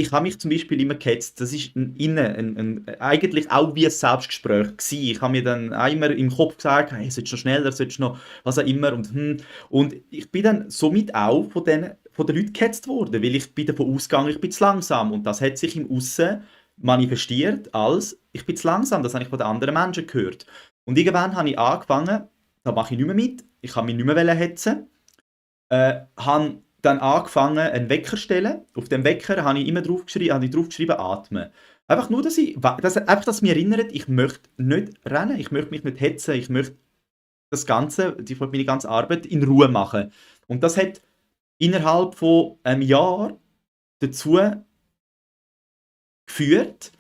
ich habe mich zum Beispiel immer gehetzt, das ist eigentlich auch wie ein Selbstgespräch gewesen. Ich habe mir dann auch immer im Kopf gesagt, hey, solltest du noch schneller, solltest du noch was auch immer und ich bin dann somit auch von den Leuten gehetzt worden, weil ich bin davon ausgegangen, ich bin zu langsam und das hat sich im Aussen manifestiert als, ich bin zu langsam, das habe ich von den anderen Menschen gehört. Und irgendwann habe ich angefangen, da mache ich nicht mehr mit, ich habe mich nicht mehr hetzen, habe dann angefangen, einen Wecker zu stellen. Auf dem Wecker habe ich immer draufgeschrieben, atmen. Einfach nur, dass mich erinnert, ich möchte nicht rennen, ich möchte mich nicht hetzen, ich möchte meine ganze Arbeit in Ruhe machen. Und das hat innerhalb von einem Jahr dazu geführt,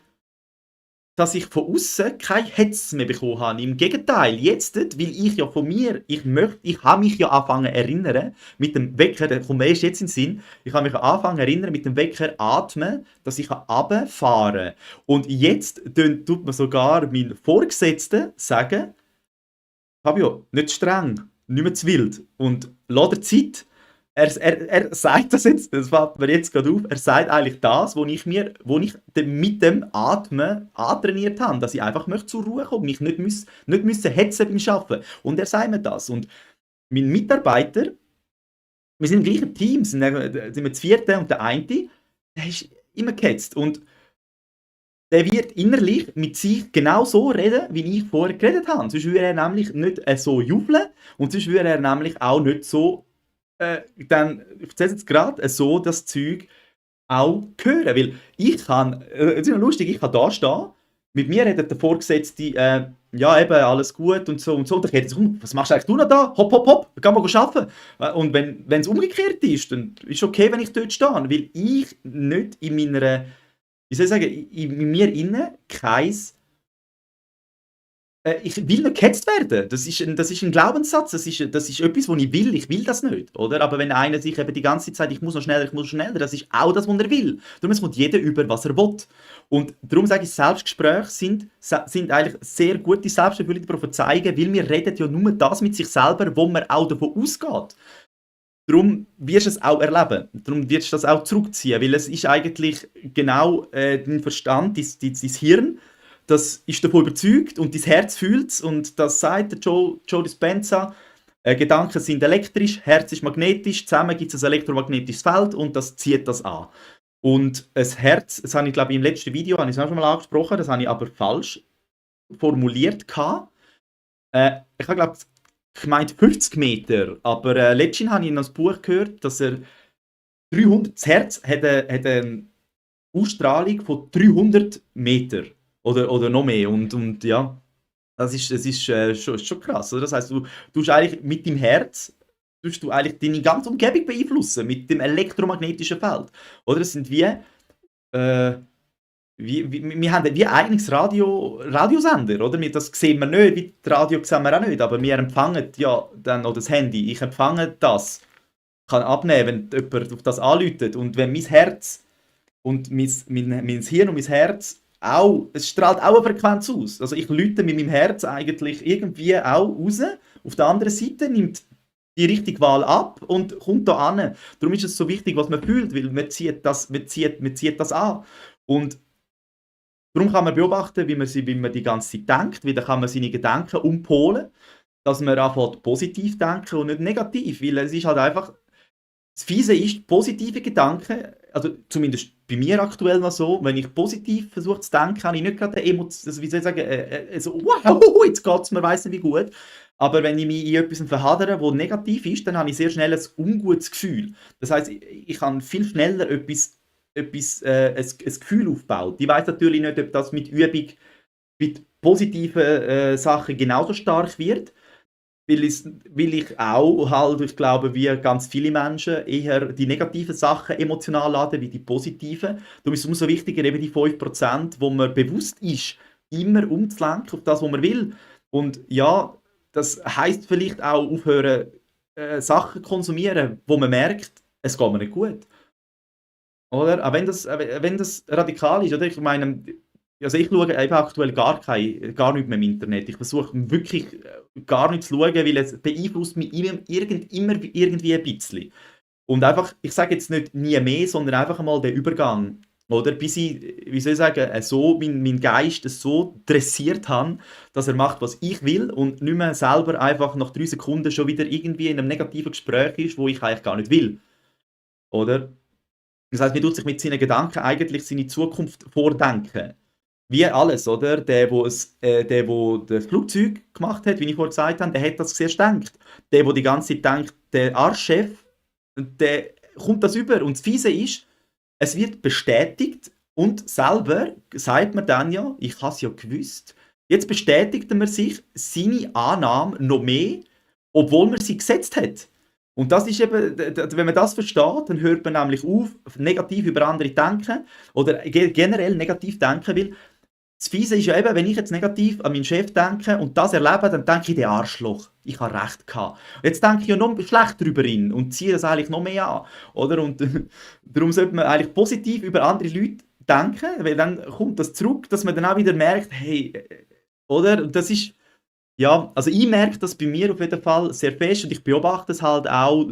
dass ich von außen kein Hetz mehr bekommen habe. Im Gegenteil, jetzt, weil ich ja von mir, ich habe mich ja angefangen zu erinnern, mit dem Wecker, der kommt mir erst jetzt in den Sinn, ich habe mich angefangen zu erinnern, mit dem Wecker atmen, dass ich runterfahren kann. Und jetzt tut mir sogar mein Vorgesetzter sagen, Fabio, nicht streng, nicht mehr zu wild und lass dir Zeit. Er sagt das jetzt, das fällt mir jetzt gerade auf, er sagt eigentlich das, wo ich mit dem Atmen antrainiert habe, dass ich einfach möchte zur Ruhe kommen, mich nicht müssen hetzen beim Arbeiten. Und er sagt mir das. Und mein Mitarbeiter, wir sind im gleichen Team, sind wir das vierte und der eine, der ist immer gehetzt. Und der wird innerlich mit sich genau so reden, wie ich vorher geredet habe. Sonst würde er nämlich nicht so jubeln und sonst würde er nämlich auch nicht so dann, ich erzähle jetzt gerade, so das Zeug auch hören. Weil ich kann, es ist noch lustig, ich kann da stehen, mit mir redet der Vorgesetzte, ja eben, alles gut und so und so. Und ich rede so, was machst eigentlich du noch da? Hopp, hopp, hopp, geh mal arbeiten. Und wenn es umgekehrt ist, dann ist es okay, wenn ich dort stehe, weil ich nicht in meiner, wie soll ich sagen, in mir innen ich will nicht gehetzt werden. Das ist ein Glaubenssatz. Das ist etwas, was ich will. Ich will das nicht, oder? Aber wenn einer sich eben die ganze Zeit sagt, ich muss noch schneller, das ist auch das, was er will. Darum kommt jeder über, was er will. Und darum sage ich, Selbstgespräche sind eigentlich sehr gute selbsterfüllende Prophezeiungen, weil wir reden ja nur das mit sich selber, wo man auch davon ausgeht. Darum wirst du es auch erleben. Darum wirst du das auch zurückziehen, weil es ist eigentlich genau dein Verstand, dein Hirn, das ist davon überzeugt und dein Herz fühlt es und das sagt der Joe Dispenza. Gedanken sind elektrisch, Herz ist magnetisch, zusammen gibt es ein elektromagnetisches Feld und das zieht das an. Und ein Herz, das habe ich glaube ich im letzten Video habe ich es auch schon mal angesprochen, das habe ich aber falsch formuliert. Ich habe glaube ich meinte 50 Meter, aber letztens habe ich in einem Buch gehört, dass das Herz hat eine Ausstrahlung von 300 Meter. Oder noch mehr. Und ja, das ist schon krass. Oder? Das heisst, du tust eigentlich mit deinem Herz eigentlich deine ganze Umgebung beeinflussen, mit dem elektromagnetischen Feld. Oder es sind wir haben wie eigenes Radiosender, oder? Das sehen wir nicht, wie das Radio sehen wir auch nicht, aber wir empfangen ja dann, oder das Handy, ich empfange das, kann abnehmen, wenn jemand auf das anläutet. Und wenn mein Herz und mein Hirn und mein Herz es strahlt auch eine Frequenz aus. Also ich läute mit meinem Herz eigentlich irgendwie auch raus. Auf der anderen Seite nimmt die richtige Wahl ab und kommt da an. Darum ist es so wichtig, was man fühlt, weil man zieht das an. Und darum kann man beobachten, wie man die ganze Zeit denkt, wie dann kann man seine Gedanken umpolen, dass man anfängt positiv denken und nicht negativ, weil es ist halt einfach, das Fiese ist, positive Gedanken, also zumindest bei mir aktuell noch so, wenn ich positiv versuche zu denken, habe ich nicht gerade wie soll ich sagen, so, wow, jetzt geht es mir, weiss nicht wie gut. Aber wenn ich mich in etwas verhadere, das negativ ist, dann habe ich sehr schnell ein ungutes Gefühl. Das heisst, ich kann viel schneller ein Gefühl aufbauen. Ich weiss natürlich nicht, ob das mit Übung mit positiven Sachen genauso stark wird. Weil ich auch halt, ich glaube, wie ganz viele Menschen eher die negativen Sachen emotional laden, wie die positiven. Darum ist es umso wichtiger, eben die 5%, wo man bewusst ist, immer umzulenken auf das, was man will. Und ja, das heisst vielleicht auch aufhören, Sachen konsumieren, wo man merkt, es geht mir nicht gut. Oder? Auch wenn das radikal ist, oder? Ich meine, also ich schaue eben aktuell gar nicht mehr im Internet. Ich versuche wirklich gar nicht zu schauen, weil es beeinflusst mich immer irgendwie ein bisschen. Und einfach, ich sage jetzt nicht nie mehr, sondern einfach mal den Übergang. oder? Bis ich, wie soll ich sagen, so mein Geist so dressiert habe, dass er macht, was ich will und nicht mehr selber einfach nach 3 Sekunden schon wieder irgendwie in einem negativen Gespräch ist, wo ich eigentlich gar nicht will, oder? Das heißt, man tut sich mit seinen Gedanken eigentlich seine Zukunft vordenken. Wie alles, oder? Der das Flugzeug gemacht hat, wie ich vorhin gesagt habe, der hat das zuerst gedacht. Der die ganze Zeit denkt, der Arschchef, der kommt das über. Und das Fiese ist, es wird bestätigt und selber sagt man dann ja, ich habe es ja gewusst. Jetzt bestätigt man sich seine Annahme noch mehr, obwohl man sie gesetzt hat. Und das ist eben, wenn man das versteht, dann hört man nämlich auf, negativ über andere denken oder generell negativ denken, weil das Fiese ist ja eben, wenn ich jetzt negativ an meinen Chef denke und das erlebe, dann denke ich, der Arschloch, ich habe recht gehabt. Jetzt denke ich ja noch schlechter über ihn und ziehe das eigentlich noch mehr an, oder? Und darum sollte man eigentlich positiv über andere Leute denken, weil dann kommt das zurück, dass man dann auch wieder merkt, hey, oder? Und das ist, ja, also ich merke das bei mir auf jeden Fall sehr fest und ich beobachte es halt auch,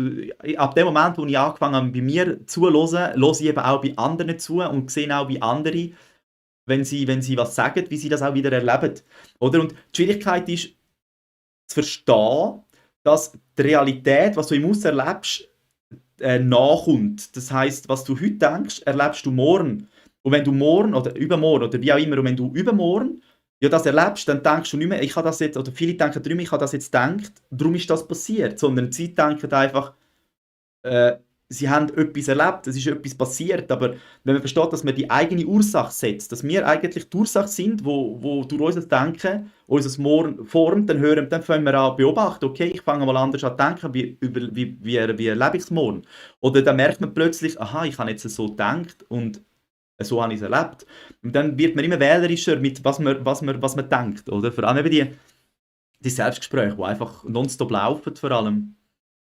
ab dem Moment, wo ich angefangen habe, bei mir zuzuhören, höre ich eben auch bei anderen zu und sehe auch bei anderen, wenn sie was sagen, wie sie das auch wieder erleben. Oder? Und die Schwierigkeit ist, zu verstehen, dass die Realität, was du im Aussen erlebst, nachkommt. Das heisst, was du heute denkst, erlebst du morgen. Und wenn du morgen oder übermorgen oder wie auch immer, und wenn du übermorgen ja, das erlebst, dann denkst du nicht mehr, ich habe das jetzt, oder viele denken nicht mehr, ich habe das jetzt gedacht, darum ist das passiert, sondern sie denken einfach, äh, sie haben etwas erlebt, es ist etwas passiert, aber wenn man versteht, dass man die eigene Ursache setzt, dass wir eigentlich die Ursache sind, wo durch unser Denken unser Morgen formt, dann fangen wir an beobachten, okay, ich fange mal anders an zu denken, wie erlebe ich es morgen? Oder dann merkt man plötzlich, aha, ich habe jetzt so gedacht und so habe ich es erlebt. Und dann wird man immer wählerischer mit was man denkt, oder? Vor allem eben die Selbstgespräche, die einfach nonstop laufen vor allem.